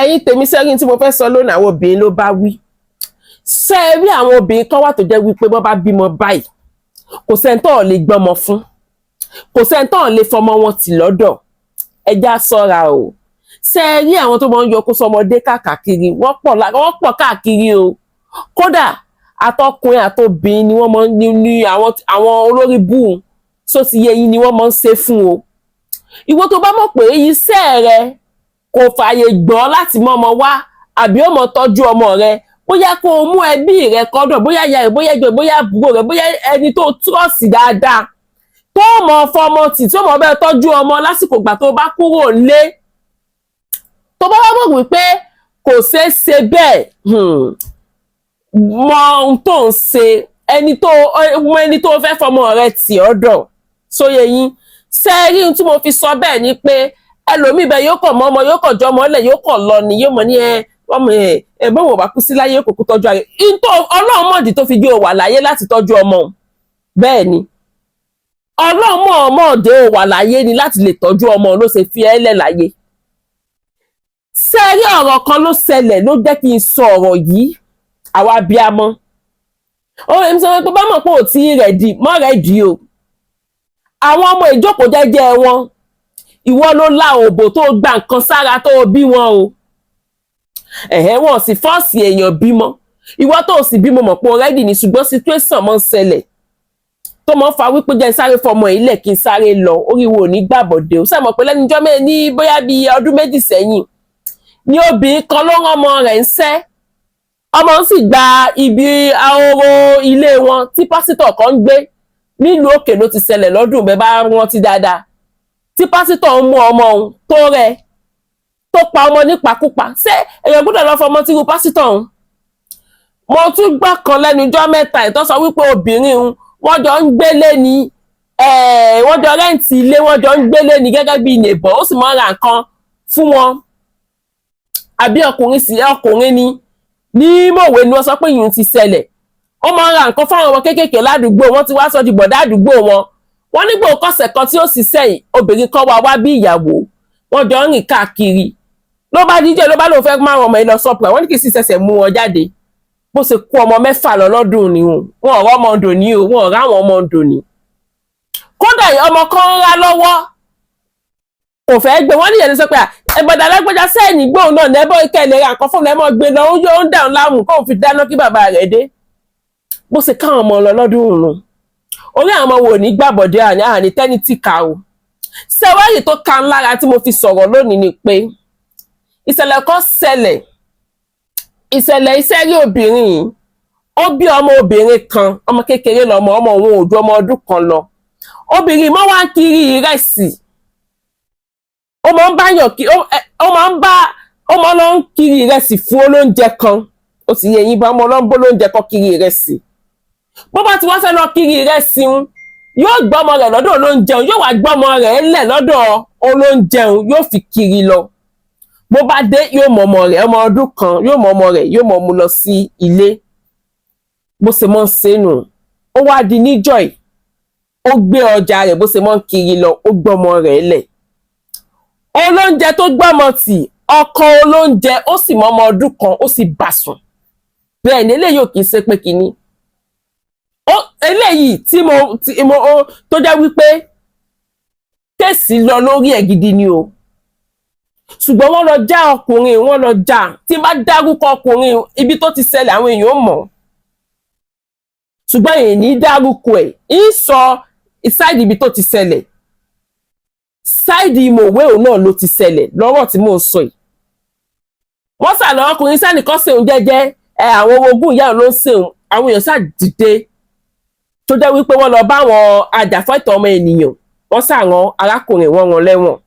Ẹ̀yin tèmi, sẹ́yìn tí mo fẹ́ sọ lónìí, àwọn obìnrin ló bá wí. Ṣé ẹ rí àwọn obìnrin kan wà tó jẹ́ wípé bọ́ bá bímọ báyìí, kò sẹ́ni tó lè gbọ́mọ fún, kò sẹ́ni tó lè fọmọ wọn tì lọ́dọ̀? Ẹ já ṣọ́ra o. Ṣé ẹ rí àwọn tó máa ń yọ kó sọmọdé káàkiri? Wọ́n pọ̀ káàkiri o. Kódà àtọkùnrin àtobìnrin ni wọ́n máa ń ní àwọn olórí búùn só ti yé yín ni wọ́n máa ń ṣe fún o. Ìwọ tó bá mọ̀ pé iṣẹ́ rẹ kò fààyè gbọ́ láti mọ́ ọmọ wá, àbí ó mọ tọ́jú ọmọ rẹ, bóyá kó o mú ẹbí rẹ kọ́dọ̀, bóyá ìyá rẹ, bóyá ẹgbẹ́, bóyá àbúrò rẹ, bóyá ẹni tó trust dáadáa tó mọ fọmọ tì, tó mọ bẹ́ẹ̀ tọ́jú ọmọ lásìkò ìgbà tó bá kúrò nílé. Tó bá wá mọ̀ wípé kò ṣeé ṣe bẹ́ẹ̀, mọ ohun tó ń ṣe, ẹni tó mọ ẹni tó fẹ́ fọmọ rẹ tì ọ́dọ̀ sóye yín. Ṣe rí ohun tí mo fi sọ bẹ́ẹ̀ ni pé ẹlòmíì bẹ́ẹ̀ yóò kàn mọ́ ọmọ, yóò kàn jọ ọmọ ọlẹ̀, yóò kàn lọ ni, yóò mọ̀ ní ẹ ọmọ ẹ ẹ bọ́n wò bá kú sí láyé, yóò kókó tọ́jú ayé ìtọ́. Ọlọ́run mọ̀dí tó fi gbé o wà láyé láti tọ́jú ọmọ. Bẹ́ẹ̀ ni, Ọlọ́run mọ̀ ọmọdé o wà láyé ni láti lè tọ́jú ọmọ ló ṣe fi ẹ́ lẹ̀ láyé. Ṣe rí, ọ̀rọ̀ kan ló ṣẹlẹ̀ ló jẹ́ kí n sọ ọ̀rọ̀ yìí. Àwa abiyamọ ó ń sọ pé bá mọ̀ pé ò tí ready mọ́ ready o. Àwọn ọmọ ìjókòó jẹ́jẹ́ wọn, ìwọ ló la òbò tó gba nǹkan sára tó bí wọn o. Ẹ̀hẹ́, wọn sì force èèyàn bímọ. Ìwọ tó sì bímọ mọ̀ pé ready ni, ṣùgbọ́n situation mọ́ ń ṣẹlẹ̀ tó mọ́ fa wípé jẹ́ sáré fọmọ ilẹ̀ kí n sáré lọ, orí wo ní gbàbọ̀dé o. Sẹ́mọ̀ pé lẹ́nujọ́ mẹ́ ní bóyá bíi ọdún 2 sẹ́yìn ní obìnrin kan ló rán ọmọ rẹ̀ ń sẹ́, ọmọ ń sì gba ibi ahoro ilé wọn tí pásítọ̀ kan ń gbé nílùú òkè ló ti ṣẹlẹ̀ lọ́dún bẹ́ẹ̀ bá rántí dáadáa, tí pásítọ̀ ń mú ọmọ òun tó rẹ̀, tó pa ọmọ nípakúpa. Ṣé èèyàn gbọ́dọ̀ lọ fọmọ tí irú pásítọ̀ òun? Mo tún gbọ́ kan lẹ́nu ijọ́ mẹ́ta ìtọ́ sọ wípé obìnrin òun, wọ́n jọ ń gbélé ni, wọ́n jọ rent ilé, wọ́n jọ ń gbélé ni gẹ́gẹ́ bí neighbor, ó sì máa ń ra nǹkan fún wọn. Àbí ọkùnrin sí ọkùnrin ni ní mòwe ni wọ́n sọ pé yìí ti ṣẹlẹ̀. Ó máa ń ra nǹkan fáwọn ọmọ kéékèèké ládùúgbò wọn, tí wàá sọ di bọ̀dá àdúgbò wọn. Wọ́n nígbà kọ̀sẹ̀ kan tí ó sì sẹ́yìn, obìnrin kan wá wá bí ìyàwó, wọ́n jọ ń rìn káàkiri. Ló bá díjẹ́, ló bá lóun fẹ́ máa ọmọ yìí lọ sọ́pọ̀. Wọ́n ní kì í sì ṣẹ̀ṣẹ̀ mú wọn jáde. Bó ṣe kó ọmọ 6 lọ lọ́dún ni o. Wọn ò rọ́mọ dòní o, wọn ò ráwọn ọmọ dòní. Kódà ọmọ kan ń rá lọ́wọ́, kò fẹ́ gbé. Wọ́n níyẹn ní sọ pé ẹ̀bọ̀dà alágbèjà sẹ́ẹ̀nì gbóhùn náà nẹ́bọ̀ ìkẹlẹ̀ ra nǹkan fún ẹ mọ́ gbé lọ, ó yóò ń dàn láàmú kóun fi dáná kí bàbá rẹ̀ dé. Bó ṣe káwọn ọmọ lọ lọ́dún nù. Orí àwọn ọmọ wo ní gbàbọ̀dé àní àní tẹ́ni tí ka o. Ṣẹ́wárì tó ka ń lára tí mo fi sọ̀rọ̀ lónìí ni pé ìṣẹ̀lẹ̀ kan ṣẹlẹ̀. Ìṣẹ̀lẹ̀ iṣẹ́ rí, obìnrin yìí ó bí ọmọ obìnrin kan, ọmọ kékeré lọmọ, ọmọ òun ò ju ọmọ ọdún 1 lọ. Obìnrin mọ́ wá ń kiri ìrẹsì, ó máa ń bá yàn kí ó máa ń bá ó máa lọ ń kiri ìrẹsì fún olóúnjẹ kan. Ó sì yẹ yín bá ọmọ lọ ń bó lóúnjẹ kan kiri ìrẹsì. Bó bá ti wá fẹ́ lọ kiri ìrẹsì ń, yóò gbọ́mọ rẹ̀ lọ́dọ̀ olóúnjẹun, yóò wá gbọ́mọ rẹ̀ lẹ̀ lọ́dọ̀ olóúnjẹun, yóò fi kiri lọ. Bó bá dé, yóò mọ ọmọ rẹ̀, ọmọ ọdún 1, yóò mọ ọmọ rẹ̀, yóò mọ ọmú lọ sí ilé. Bó ṣe mọ́ ń ṣe nù. Ó wá di níjọ́ yìí, ó gbé ọjà rẹ̀ bó ṣe mọ́ ń kiri lọ, ó gbọ́mọ rẹ̀ lẹ̀. Olóúnjẹ tó gbọ́mọ tì, ọkọ olóúnjẹ, ó sì mọ ọmọ ọdún 1, ó sì bá sùn. Bẹ́ẹ̀ ni, eléyìí ò kì í ṣe pé kínní ó eléyìí tí mo ó tó jẹ́ wípé case lọ lórí ẹ̀ gidi ni o. Ṣùgbọ́n wọ́n lọ já ọkùnrin, wọ́n lọ já. Tí n bá dárúkọ ọkùnrin, ibi tó ti ṣẹlẹ̀, àwọn èèyàn ó mọ̀, ṣùgbọ́n èyí ní dárúkọ ẹ̀, ń sọ side ibi tó ti ṣẹlẹ̀. Side ìmọ̀wé òun náà ló ti ṣẹlẹ̀ lọ́rọ̀ tí mò ń sọ yìí. Wọ́n sà lọ ọkùnrin sánìkan ṣeun jẹ́jẹ́ ẹ, àwọn orogún ìyá òun ló ń ṣeun. Àwọn èèyàn sà dìde tó jẹ́ wípé wọ́n lọ bá àwọn ajàfẹ́tọ̀ọ́ ọmọ ènìyàn, wọ́n sà rán arákùnrin wọn rán lẹ́wọ̀n.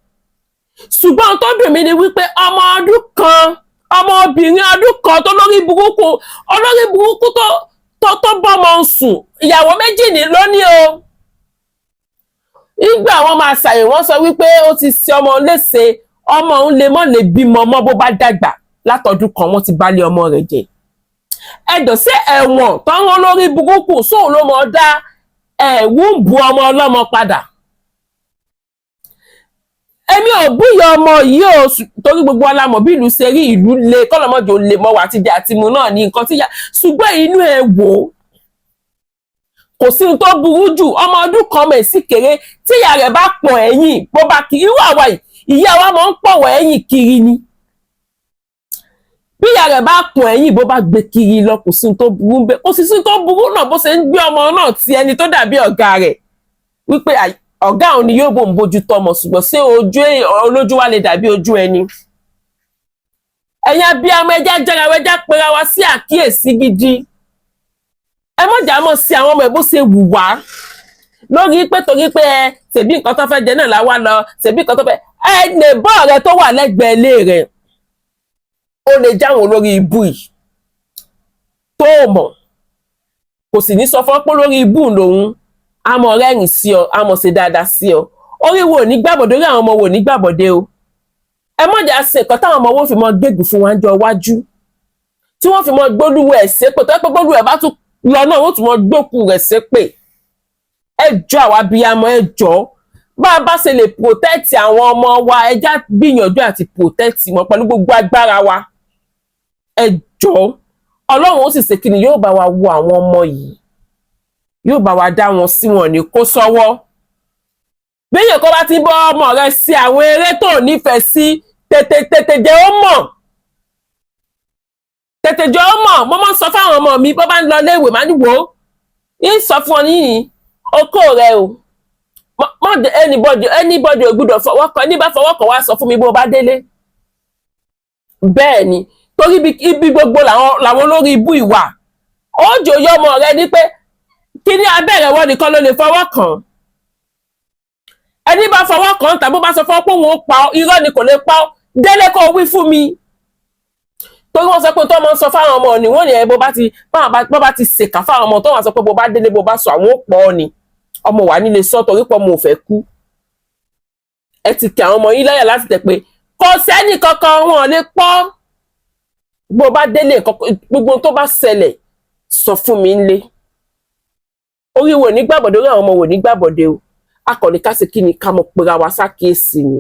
Ṣùgbọ́n tó dùn mí ni wípé ọmọ ọdún 1, ọmọbìnrin ọdún 1 tó lórí burúkú, olórí burúkú tó bọ́mọ ń sùn, ìyàwó méjì ní lónìí o. Nígbà wọn máa ṣàyẹ̀, wọ́n sọ wípé ó ti ṣe ọmọ léṣe, ọmọ òun lè mọ́ lè bímọ mọ́ bó bá dàgbà. Látọdún 1, wọ́n ti bálé ọmọ rẹ̀ jẹ́. Ẹ̀dọ̀ sí ẹ̀wọ̀n tó ń rán lórí burúkú sóun ló mọ̀ dá ẹ̀wù ń bu ọmọ ọlọ́mọ padà. Èmi ò búyọ ọmọ yìí o, torí gbogbo alamọ̀ bí ìlú ṣe rí. Ìlú le, kọ́lọ́mọdé ò lè mọ wà àtijọ́ àti mu náà ní nǹkan tí yá. Ṣùgbọ́n inú ẹ wò ó, kò sí ohun tó burú jù. Ọmọ ọdún kan mọ̀ sí kéré. Tí ìyá rẹ̀ bá pọ̀n ẹ̀yìn, bó bá kiri, irú àwa yìí, ìyá wa máa ń pọ̀wọ̀ ẹ̀yìn kiri ni. Bí ìyá rẹ̀ bá pọ̀n ẹ̀yìn, bó bá gbé kiri lọ, kò sí ohun tó burú bẹ́ẹ̀. Kò sí ohun tó burú náà bó ṣe ń gbé ọmọ náà ti ẹni tó dàbí ọ̀gá rẹ̀, wípé ọ̀gá òun ni yóò bò ń bójú tọmọ. Ṣùgbọ́n ṣé ojú olójú wa lè dàbí ojú ẹni? Ẹ̀yin abiyamọ, ẹja jára wa, ẹja pera wa sí àkíyèsí gidi. Ẹ mọ̀jà mọ̀ sí àwọn ọmọ ẹ̀ bó ṣe wù wá lórí pé torí pé ẹ ṣèbí nǹkan tó fẹ́ jẹ náà la wá lọ, ṣèbí nǹkan tó fẹ́. Ẹ lè bọ́ ọ̀rẹ́ tó wà lẹ́gbẹ̀ẹ́ ilé rẹ̀, ó lè jáwọn olórí ibú yìí tó mọ̀, kò sì ní sọ fún ọ pé lórí ibú lòun. Àmọ́ rẹ́rìn sí ọ, àmọ́ ṣe dáadáa sí ọ. Orí wo ní gbàbọ̀dé, orí àwọn ọmọ wo ní gbàbọ̀dé o. Ẹ mọ̀jà ṣe nǹkan táwọn ọmọ wo fi mọ gbégùn fún wa jọ wájú, tí wọ́n fi mọ gbólúwẹ̀ ẹ̀ ṣépè, tó yẹ pé gbólúwẹ̀ bá tún lọ náà, wọ́n tún mọ gbókù rẹ̀ ṣépè. Ẹ jọ, àwa abiyamọ, ẹ jọ, bá a bá ṣe lè protect àwọn ọmọ wa, ẹ já gbìyànjú àti protect wọn pẹ̀lú gbogbo agbára wa. Ẹ jọ, Ọlọ́run ó sì ṣe kí ni, yóò bá wa wo àwọn ọmọ yìí, yóò bá wa dá wọn sí, wọn ní kó sọ́wọ́. Bí èèyàn kan bá ti bọ́ ọmọ rẹ sí àwọn eré tó nífẹ̀ẹ́ sí, tètè tètè jẹ́ ó mọ̀, tètè jẹ́ ó mọ̀. Mo máa ń sọ fáwọn ọmọ mi, bó bá ń lọ léèwé, máa ń wò ó, ń sọ fún ọ níyìn okó rẹ o, mọ anybody, anybody ò gbúdọ̀ fọwọ́ kàn. Ní bá fọwọ́ kàn, wá sọ fún mi bó bá délé. Bẹ́ẹ̀ ni, torí ibi gbogbo làwọn olórí ibú ìwà. Ó jòyè ọmọ rẹ ní pé kí ní abẹ́rẹ́ wọn nìkan ló lè fọwọ́ kàn. Ẹni bá fọwọ́ kàn tàbí bá sọ fún ọ pé òun ó pa ọ́, irọ́ ni, kò lè pa ọ́. Délé kó wí fún mi, torí wọ́n sọ pé tó máa ń sọ fáwọn ọmọ ni wọ́n ní ẹ bó bá ti ṣèkà fáwọn ọmọ tó wọ́n sọ pé bó bá délé, bó bá sọ, àwọn ó pọ̀ ọ́ ni. Ọmọ wà nílé sọ torí pé ọmọ ò fẹ́ kú. Ẹ ti kí àwọn ọmọ yín láyà láti tẹ̀ pé kò sẹ́nì kankan wọn lè pọ́. Bó bá délé, gbogbo tó bá ṣẹlẹ̀, sọ fún mi ńlé. Orí wo ní gbàbọ̀dé, orí àwọn ọmọ wo ní gbàbọ̀dé o. Akọni ká ṣe kí ni, ká mọ̀ pera wa sákìyèsí ni.